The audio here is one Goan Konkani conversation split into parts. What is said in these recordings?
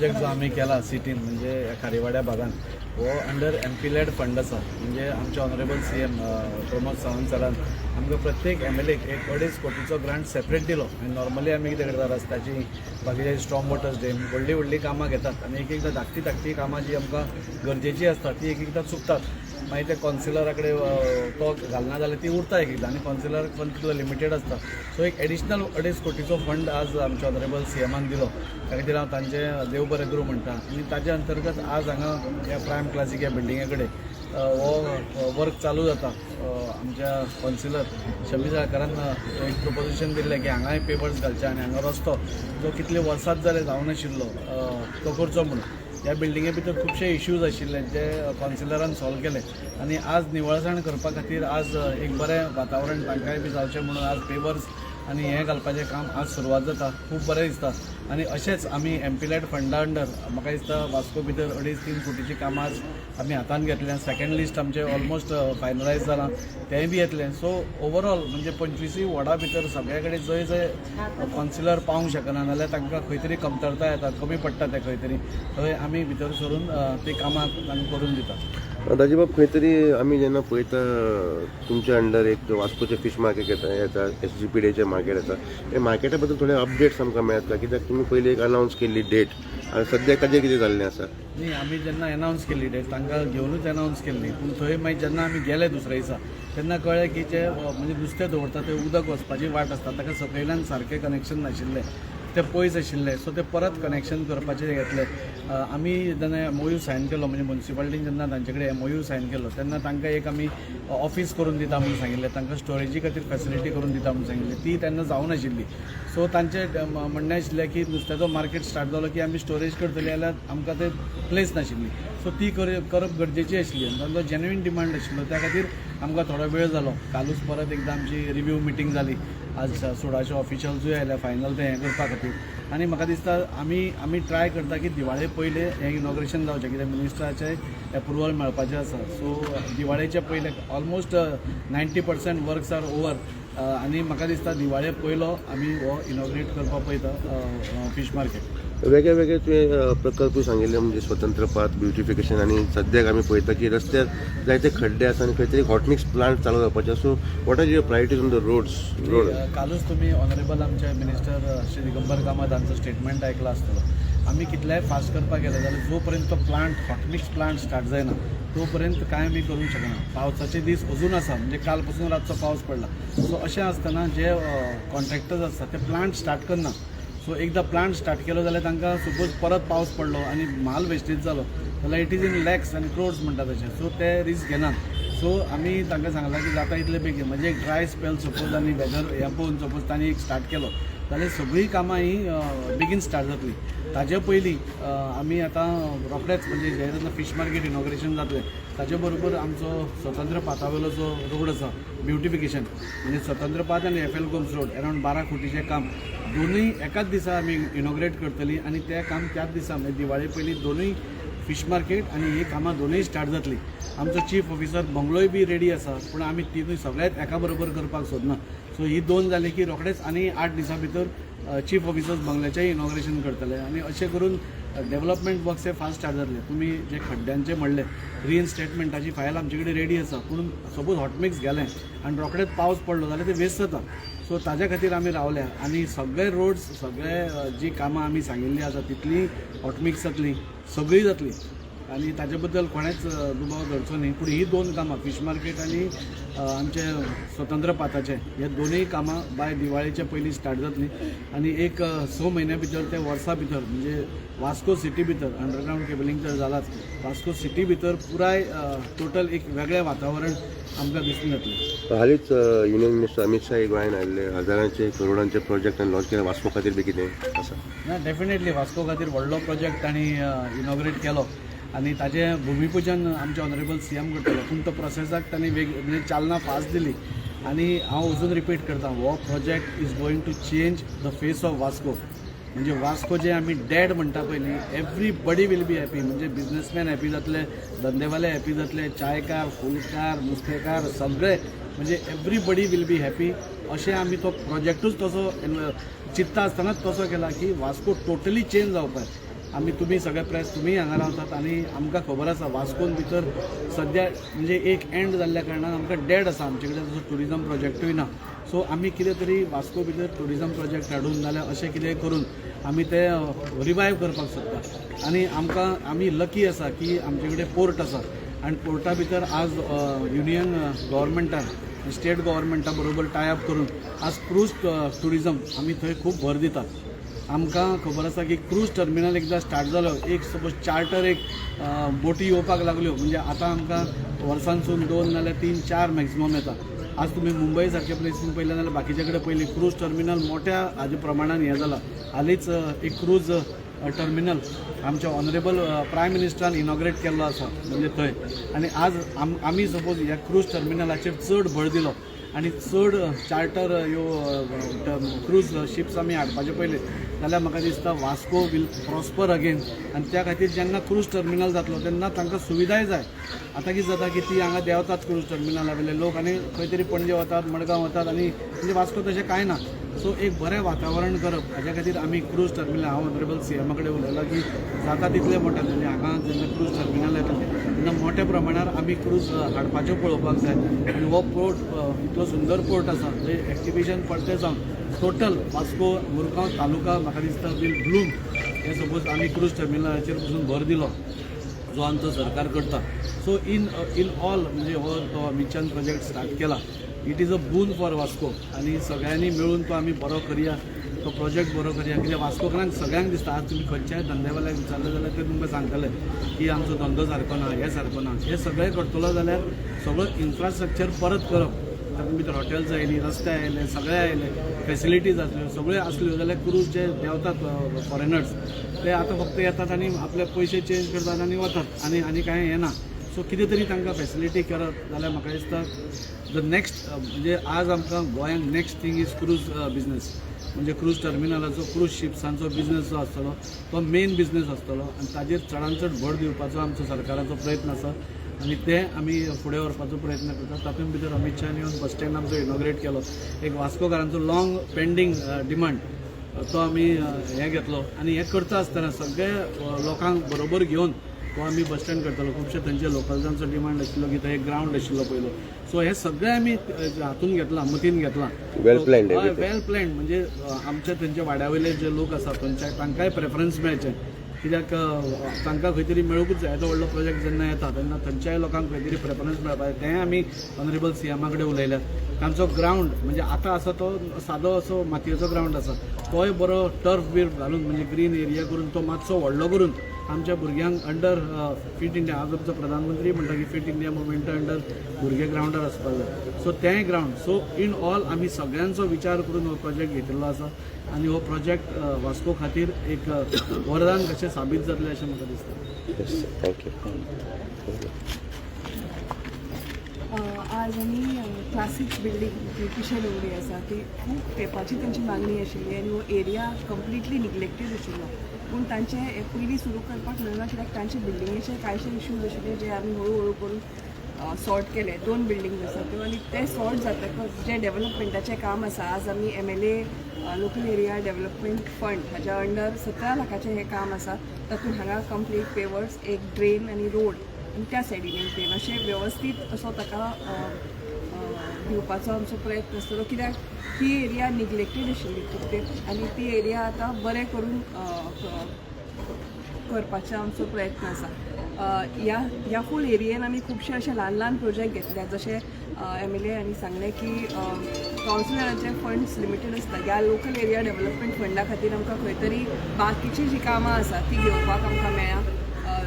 प्रोजेक्ट जो आमी केला सिटीन, म्हणजे खारीवाड्या भागान, हो अंडर एमपीलॅड फंड आसा. म्हणजे आमचे ऑनरेबल सीएम प्रमोद सावंत सरान आमकां प्रत्येक एमएलएक एक 2.5 कोटीचो ग्रांट सेपरेट दिलो. आनी नॉर्मली आमी कितें करता, रस्त्याची, बाकीचे स्टॉर्म वॉटर ड्रेन, व्हडलीं व्हडलीं कामां घेतात आनी एक एकदां धाकटी धाकटी कामां जी आमकां गरजेची आसता ती एक एकदां चुकतात. मागीर ते कॉन्सिलरा कडेन तो घालना जाल्यार ती उरता एक एकदां आनी कॉन्सिलर फंड तितलो लिमिटेड आसता. सो एक एडिशनल 2.5 कोटीचो फंड आज आमच्या ऑनरेबल सीएमान दिलो, त्या खातीर हांव तांचें देव बरें करूं म्हणटा. आनी ताच्या अंतर्गत आज हांगा ह्या प्रायम क्लासीक ह्या बिल्डिंगे कडेन हो वर्क चालू जाता. आमच्या कॉन्सिलर शमी साळकारान एक प्रपोजिशन दिल्लें की हांगाय पेपर्स घालचे आनी हांगा रस्तो जो कितले वर्सांच जाले जावनाशिल्लो तो करचो म्हणून. ह्या बिल्डिंगे भितर खुबशे इश्यूज आशिल्ले जे कॉन्सिलरान सॉल्व केले आनी आज निवळसाण करपा खातीर, आज एक बरें वातावरण तांकांय बी जावचें म्हणून आज पेपर्स आनी हें घालपाचें काम आज सुरवात जाता. खूब बरें दिसता. आनी अशेंच आमी एमपीलॅड फंडा अंडर म्हाका दिसता वास्को भितर 2.5-3 कोटीची कामां आज आमी हातान घेतल्या. सेकंड लिस्ट आमचें ऑलमोस्ट फायनलायज जालां, तेंय बी येतलें. सो ओवरऑल म्हणजे 25ूय वॉर्डा भितर सगळे कडेन जंय जंय कॉन्सिलर पावूंक शकना नाल्यार तांकां खंय तरी कमतरता येता, कमी पडटा ते खंय तरी, थंय आमी भितर सरून ती कामां तांकां करून दितात. दाजीबाब, खंय तरी आमी जेन्ना पळयता, तुमच्या अंडर एक वास्कोचें फीश मार्केट येता येता एसजीपीडीएचें मार्केट येता. हे मार्केटा बद्दल थोडे अपडेट्स आमकां मेळत काय? कित्याक तुमी पयलीं एक अनावन्स केल्ली डेट आनी सद्याक ताजेर कितें जाल्लें आसा? न्ही, आमी जेन्ना एनावन्स केल्ली डेट, तांकां घेवनूच एनावन्स केल्ली. पूण थंय मागीर जेन्ना आमी गेले दुसऱ्या दिसा, तेन्ना कळ्ळें की जे म्हणजे नुस्तें दवरता तें उदक वचपाची वाट आसता, ताका सकयल्यान सारकें कनेक्शन नाशिल्लें, ते पयस आशिल्ले. सो ते परत कनेक्शन करपाचें घेतले. आमी जेन्ना एमओयू सायन केलो, म्हणजे मुन्सिपालिटीन जेन्ना तांचे कडेन एमओयू सायन केलो, तेन्ना तांकां एक आमी ऑफीस करून दिता म्हणून सांगिल्लें, तांकां स्टोरेजी खातीर फॅसिलिटी करून दिता म्हणून सांगिल्लें. ती तेन्ना जावनाशिल्ली. सो तांचें म्हणणें आशिल्लें की नुस्त्याचो मार्केट स्टार्ट जालो की आमी स्टोरेज करतली जाल्यार आमकां ते प्लेस नाशिल्ली. सो ती करप गरजेची आशिल्ली आनी तांचो जेन्युइन डिमांड आशिल्लो. त्या खातीर आमकां थोडो वेळ जालो. कालूच परत एकदां आमची रिव्यू मिटींग जाली. आज सुडाचे ऑफिशल्सूय आयले फायनल तें हें करपा खातीर. आनी म्हाका दिसता आमी ट्राय करता की दिवाळे पयलें हें इनॉग्रेशन जावचें, कित्याक मिनिस्टराचें एप्रुवल मेळपाचें आसा. सो दिवाळेच्या पयलें almost 90% works are over आनी म्हाका दिसता दिवाळे पयलो आमी हो इनॉग्रेट करपाक पळयता फीश मार्केट. वेगळे वेगळे तुवें प्रकल्प सांगिल्ले, म्हणजे स्वतंत्र पाथ ब्युटिफिकेशन. आनी सद्याक आमी पळयता की रस्त्यार जायते खड्डे आसा आनी खंय तरी हॉटमिक्स प्लांट चालू जावपाचे. So what are your priorities on the roads, road? कालूच तुमी ऑनरेबल आमचे मिनिस्टर श्री दिगंबर कामत हांचो स्टेटमेंट आयकला आसतलो. आमी कितलेय फास्ट करपाक गेले जाल्यार जो पर्यंत तो plant, hot mix plant start जायना, तो पर्यंत कांय आमी करूंक शकना. पावसाचे दीस अजून आसा, म्हणजे काल पासून रातचो पावस पडला. सो अशें आसतना जे कॉन्ट्रॅक्टर्स आसता ते प्लांट स्टार्ट करना. सो एकदां प्लांट स्टार्ट केलो जाल्यार तांकां सपोज परत पावस पडलो आनी माल वेस्टेज जालो जाल्यार it is in lakhs आनी क्रोर्स म्हणटा तशें. सो ते रिस्क घेनात. सो आमी तांकां सांगलां की जाता इतले बेगीन, म्हणजे एक ड्राय स्पेल सपोज आनी वेदर हें पळोवन सपोज तांणी एक स्टार्ट केलो जाल्यार सगळीं कामां ही बेगीन स्टार्ट जातली. ताजे पयलीं आमी आतां रोखडेच, म्हणजे जे जेन्ना फीश मार्केट इनॉग्रेशन जातलें, ताजे बरोबर आमचो स्वतंत्र पाथावेलो जो रोड आसा, ब्युटिफिकेशन, म्हणजे स्वतंत्र पाथ आनी F L Gomes road, around 12 कोटीचें काम दोनूय एकाच दिसा आमी इनॉग्रेट करतली. आनी तें काम त्याच दिसा, म्हणजे दिवाळे पयलीं दोनूय फिश मार्केट आनी ही कामां दोनूय स्टार्ट जातली. आमचो चीफ ऑफिसर बंगलोय बी रेडी आसा, पूण आमी तिनूय सगळ्यात एका बरोबर करपाक सोदना. सो ही दोन जाली की रोखडेच आनी 8 दिसां भितर चीफ ऑफिसर्स बंगल्याचेंय इनॉग्रेशन करतले आनी अशें करून डेव्हलपमेंट वर्क्स हे फास्ट स्टार्ट जातले. तुमी जे खड्ड्यांचे म्हणले, रिइन्स्टेटमेंटाची फायल आमचे कडेन रेडी आसा. पूण सपोज हॉटमिक्स गेलें आनी रोखडेच पावस पडलो जाल्यार ते वेस्ट जाता. सो ताज्या खातीर आमी रावल्या आनी सगळे रोड्स, सगळे जी कामां आमी सांगिल्लीं आसा तितलीं हॉटमिक्स जातली, सगळीं जातली आनी ताजे बद्दल कोणेच दुबाव धरचो न्ही. पूण ही दोन कामां, फिश मार्केट आनी आमचे स्वतंत्र पाथाचे, हे दोनूय कामां बाय दिवाळेच्या पयलीं स्टार्ट जातली आनी एक 6 म्हयन्या भितर ते वर्सा भितर, म्हणजे वास्को सिटी भितर अंडरग्रावंड केबलिंग तर जालाच, वास्को सिटी भितर पुराय टोटल एक वेगळें वातावरण आमकां दिसून येतलें. हालींच युनियन मिनिस्टर अमित शाह गोंयांत आयिल्ले. हजारांचे करोडांचे प्रोजेक्ट लॉन्च केले. वास्को खातीर बी कितें आसा? ना, डेफिनेटली वास्को खातीर व्हडलो प्रोजेक्ट तांणी इनॉग्रेट केलो आनी ताजें भुमिपुजन आमचे ऑनरेबल सीएम करतले. पूण तो प्रोसेसाक तांणी वेग म्हणजे चालना फास्ट दिली आनी हांव अजून रिपीट करता, हो project is going to change the face of Vasco. म्हणजे वास्को जे आमी डेड म्हणटा पयलीं, everybody will be happy. म्हणजे बिजनेसमॅन हॅपी जातले, धंदेवाले हॅपी जातले, चायकार, फुलकार, नुस्तेकार सगळे, म्हणजे everybody will be happy. अशें आमी तो प्रोजेक्टूच तसो चिंत्ता आसतनाच तसो केला की वास्को टोटली चेंज जावपाक. आमी तुमी सगळे प्रेस तुमी हांगा रावतात आनी आमकां खबर आसा वास्कोन भितर सद्या म्हणजे एक एंड जाल्ल्या कारणान आमकां डेड आसा. आमचे कडेन तसो ट्युरिजम प्रोजेक्टूय ना. सो आमी कितें तरी वास्को भितर ट्युरिजम प्रोजेक्ट हाडून नाल्यार अशें कितें करून आमी ते रिवायव करपाक सोदता. आनी आमकां आमी लकी आसा की आमचे कडेन पोर्ट आसा आनी पोर्टा भितर आज युनियन गव्हर्मेंटान स्टेट गव्हर्मेंटा बरोबर टाय अप करून आज क्रूज ट्युरिजम आमी थंय खूब भर दितात. आमकां खबर आसा की क्रूज टर्मिनल एकदां स्टार्ट जालो, एक सपोज चार्टर एक बोटी येवपाक लागल्यो, म्हणजे आतां आमकां वर्सांसून दोन नाल्यार तीन चार मॅक्सिमम येता. आज तुमी मुंबय सारक्या प्लेसीन पळयलें जाल्यार बाकीच्या कडेन पयलीं क्रूज टर्मिनल मोठ्या हाजे प्रमाणान हें जाला. हालींच एक क्रूज टर्मिनल आमच्या ऑनरेबल प्रायम मिनिस्टरान इनॉग्रेट केल्लो आसा. म्हणजे थंय आनी आज आमी सपोज ह्या क्रूज टर्मिनलाचेर चड भर दिलो आनी चड चार्टर ह्यो क्रूज शिप्स आमी हाडपाचे पयले जाल्यार म्हाका दिसता वास्को will prosper again. आनी त्या खातीर जेन्ना क्रूज टर्मिनल जातलो तेन्ना तांकां सुविधाय जाय. आतां कितें जाता की ती हांगा देंवतात क्रूज टर्मिनला वयले लोक आनी खंय तरी पणजे वतात, मडगांव वतात आनी म्हणजे वास्को तशें कांय ना. सो एक बरें वातावरण करप हाज्या खातीर आमी क्रूज टर्मिनल, हांव ऑनरेबल सी एमा कडेन उलयलां की जाता तितले मोठे, म्हणजे हांगा जेन्ना क्रूज टर्मिनल येतलें तेन्ना मोठ्या प्रमाणार आमी क्रूज हाडपाच्यो पळोवपाक जाय. आनी हो पोर्ट इतलो सुंदर पोर्ट आसा, थंय एक्टिवेशन परतें जावन टोटल वास्को मुरगांव तालुका म्हाका दिसता will Bloom. हे सपोज आमी क्रूज टर्मिनलाचेर पसून भर दिलो जो आमचो सरकार करता. सो इन इन ऑल म्हणजे हो तो अमित प्रोजेक्ट स्टार्ट केला, it is a boon for Vasco. आनी सगळ्यांनी मेळून तो आमी बरो करया, तो प्रोजेक्ट बरो करया. कित्याक वास्कोकारांक सगळ्यांक दिसता, आज तुमी खंयच्याय धंदेवाल्याक विचारलें जाल्यार ते तुमकां सांगतले की आमचो धंदो सारको ना, हें सारको ना. हें सगळें करतलो जाल्यार सगळो इन्फ्रास्ट्रक्चर परत करप, तातूंत भितर हॉटेल्स आयलीं, रस्ते आयले, सगळे आयले, फेसिलिटीज आसल्यो, सगळ्यो आसल्यो जाल्यार क्रूज जे देंवतात फॉरेनर्स ते आतां फक्त येतात आनी आपले पयशे चेंज करतात आनी वतात आनी आनी कांय हें ना. सो कितें तरी तांकां फेसिलिटी करत जाल्यार म्हाका दिसता the next, म्हणजे आज आमकां गोंयांत next thing is cruise business. म्हणजे क्रूज टर्मिनलाचो, क्रूज शिप्सांचो बिजनस जो आसतलो तो मेन बिजनस आसतलो आनी ताजेर चडान चड भर दिवपाचो आमचो सरकाराचो प्रयत्न आसा आनी ते आमी फुडें व्हरपाचो प्रयत्न करता. तातूंत भितर अमीत शहान येवन बस स्टँड आमचो इनॉग्रेट केलो. एक वास्कोकारांचो लॉंग पेंडींग डिमांड तो आमी हें घेतलो आनी हें करता आसतना सगळे लोकांक बरोबर घेवन तो आमी बस स्टँड करतलो. खुबशे थंयचे लोकल्सांचो डिमांड आशिल्लो की थंय एक ग्रावंड आशिल्लो पयलो. सो हे सगळे आमी हातून घेतलां, मतीन घेतलां. Well planned everything. वेल प्लॅन्ड. म्हणजे आमच्या थंयच्या वाड्या वयले जे लोक आसात थंयच्या तांकांय प्रेफरन्स मेळचें, कित्याक तांकां खंय तरी मेळूंकच जाय. येदो व्हडलो प्रोजेक्ट जेन्ना येता तेन्ना थंयच्याय लोकांक खंय तरी प्रेफरन्स मेळपाक जाय. तेंय आमी ऑनरेबल सी एमा कडेन उलयल्यात. तांचो ग्रावंड म्हणजे आतां आसा तो सादो असो मातयेचो ग्रावंड आसा, तोय बरो टर्फ बीर घालून म्हणजे ग्रीन एरिया करून तो मातसो व्हडलो करून आमच्या भुरग्यांक अंडर फिट इंडिया, आज आमचो प्रधानमंत्री म्हणटा की फिट इंडिया मुवमेंटा अंडर भुरगे ग्रावंडार आसपाक जाय. सो तेंय ग्रावंड. सो इन ऑल आमी सगळ्यांचो विचार करून हो प्रोजेक्ट घेतिल्लो आसा आनी हो प्रोजेक्ट वास्को खातीर एक वरदान कशें साबीत जातलें अशें म्हाका दिसता. Yes, thank you. आज आमी क्लासीक बिल्डींग जी पिशे डोंगरी आसा ती खूब तेंपाची तेंची मागणी आशिल्ली आनी हो एरिया कंप्लिटली निग्लेक्टेड आशिल्लो, पूण तांचे हे पयलीं सुरू करपाक मेळना कित्याक तांचे बिल्डिंगेचे कांयशे इश्यूज आशिल्ले जे आमी हळू हळू करून सॉर्ट केले. दोन बिल्डींग आसा त्यो आनी ते सॉर्ट जातकच जे डेवलपमेंटाचें काम आसा, आज आमी MLA Local Area Development Fund हाज्या अंडर 17 लाखाचें हें काम आसा. तातूंत हांगा कंप्लीट पेवर्स, एक ड्रेन आनी रोड आनी त्या सायडीन एक ड्रेन अशें वेवस्थीत असो ताका अ, अ, दिवपाचो आमचो प्रयत्न आसतलो, कित्याक ही एरिया निग्लेक्टेड आशिल्ली खूब तेंप आनी ती एरिया आतां बरें करून करपाचो आमचो प्रयत्न आसा. ह्या ह्या फूल एरियेन आमी खुबशे अशे ल्हान ल्हान प्रोजेक्ट घेतल्या, जशे एमएलए हांणी सांगलें की कावन्सिलराचे फंड्स लिमिटेड आसता. ह्या लोकल एरिया डेवलपमेंट फंडा खातीर आमकां खंय तरी बाकीची जी कामां आसा ती घेवपाक आमकां मेळ्ळा.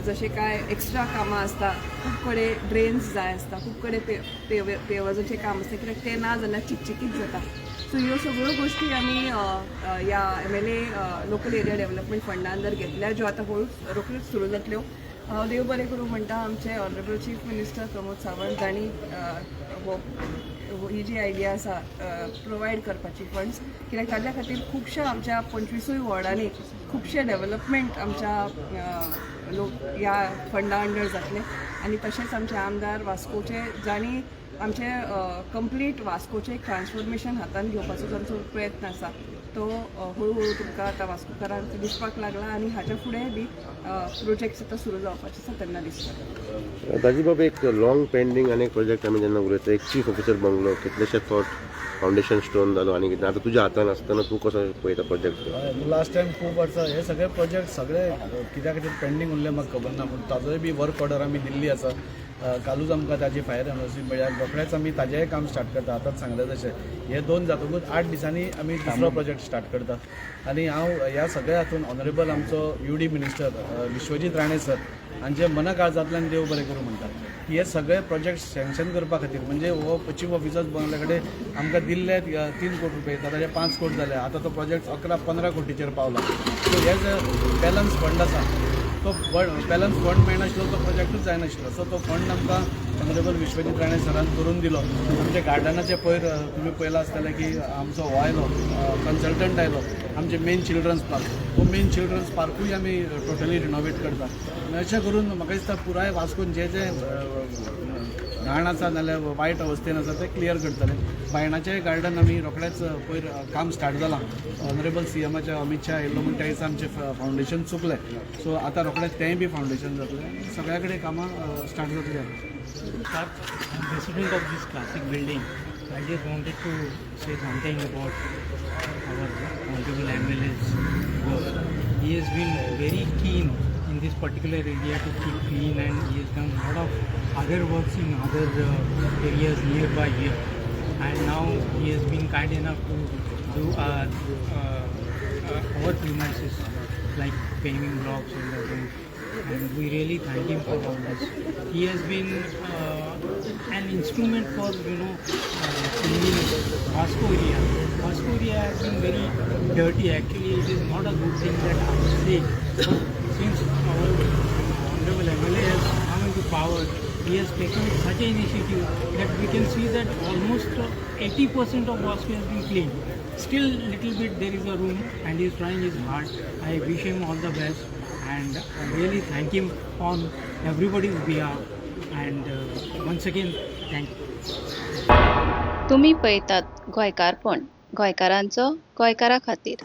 जशें काय एक्स्ट्रा कामां आसता, खूब कडेन ड्रेन्स जाय आसता, खूब कडेन पेवर्साचें काम आसता, कित्याक तें ना जाल्यार चिकचिकीत जाता. सो ह्यो सगळ्यो गोश्टी आमी अ, अ, ह्या MLA Local Area Development फंडा अंदर घेतल्या, ज्यो आतां हळूच रोखड्योच सुरू जातल्यो. हांव देव बरें करूं म्हणटा आमचे honourable chief minister Pramod Sawant, जांणी हो ही जी आयडिया आसा प्रोवायड करपाची फंड्स, कित्याक ताज्या खातीर खुबश्या आमच्या 25सूय वॉर्डांनी खुबशे डेवलपमेंट आमच्या लोक ह्या फंडा अंडर जातले. आनी तशेंच आमचे आमदार वास्कोचे, जांणी आमचे कंप्लीट वास्कोचें एक ट्रान्सफॉर्मेशन हातान घेवपाचो तांचो प्रयत्न आसा. तो हळूहळू तुमकां आतां वास्कोकारांक दिसपाक लागला आनी हाच्या फुडें बी प्रोजेक्ट्स आतां सुरू जावपाचे आसा तेन्ना दिसता. दाजीबाब, एक लॉंग पेंडींग आनी एक प्रोजेक्ट आमी जेन्ना उलयता, एक चीफ ऑफिसर बंगलो, कितलेशेच फावट फावंडेशन स्टोन जालो आनी कितें. आतां तुज्या हातान आसतना तूं कसो पळयता प्रोजेक्ट? हय, लास्ट टायम खूब वर्सां हे सगळे प्रोजेक्ट सगळे कित्या खातीर पेंडींग उरले म्हाका खबर ना, पूण ताजोय बी वर्क ऑर्डर आमी दिल्ली आसा. कालूच आमकां ताजी फायर एनओसी मेळ्ळ्या. रोखडेच आमी ताजेंय काम स्टार्ट करता. आतांच सांगलें तशें हे दोन जातकूच 8 दिसांनी आमी दुसरो प्रोजेक्ट स्टार्ट करता. आनी हांव ह्या सगळ्या हातून ऑनरेबल आमचो UD minister Vishwajit Rane sir हांचे मना काळजांतल्यान देव बरें करूं म्हणटा की हे सगळे प्रोजेक्ट सँक्शन करपा खातीर, म्हणजे हो चीफ ऑफिसर्स बंगल्या कडेन आमकां दिल्ले 3 कोटी रुपये, ताचे 5 कोटी जाले. आतां तो प्रोजेक्ट 11-15 कोटीचेर पावला. सो हे जे बॅलन्स फंड आसा, तो बॅलन्स फंड मेळनाशिल्लो, तो प्रोजेक्टूच जायनाशिल्लो. सो तो फंड आमकां ऑनरेबल विश्वजीत राणे सरान करून दिलो. आमच्या गार्डनाचे पयर तुमी पळयलां आसतलें की आमचो हो आयलो, कन्सल्टंट आयलो. आमचे मेन चिल्ड्रन्स पार्क, तो मेन चिल्ड्रन्स पार्कूय आमी टोटली रिनोवेट करता. आनी अशें करून म्हाका दिसता पुराय वास्कोन जे जे घाण आसा नाल्यार वायट अवस्थेन आसा तें क्लियर करतले. बायणाचें गार्डन आमी रोखडेंच पयर काम स्टार्ट जालां. ऑनरेबल सीएमाच्या अमीत शाह आयिल्लो म्हूण त्या दिसा आमचें फावंडेशन चुकलें. सो आतां रोखडेंच तेंय बी फावंडेशन जातलें आनी सगळ्या कडेन कामां स्टार्ट जातलीं. I'm president of this classic building. I just wanted to say something about our honorable MLA's work. He has been very keen in this particular area to keep clean, and he has done a lot of other works in other areas nearby here. And now he has been kind enough to do our premises like paving blocks and the road, and we really thank him for all this. He has been an instrument for cleaning Vasco area. Vasco area has been very dirty. Actually, it is not a good thing that I say, but since our honorable MLA has come into power, he has taken such an initiative that we can see that almost 80% of Vasco has been cleaned. Still, little bit there is a room, and he is trying his hard. I wish him all the best, and I really thank him on everybody's behalf. And once again, thank you. तुमी पळयतात गोंयकारपण, गोंयकारांचो गोंयकारा खातीर.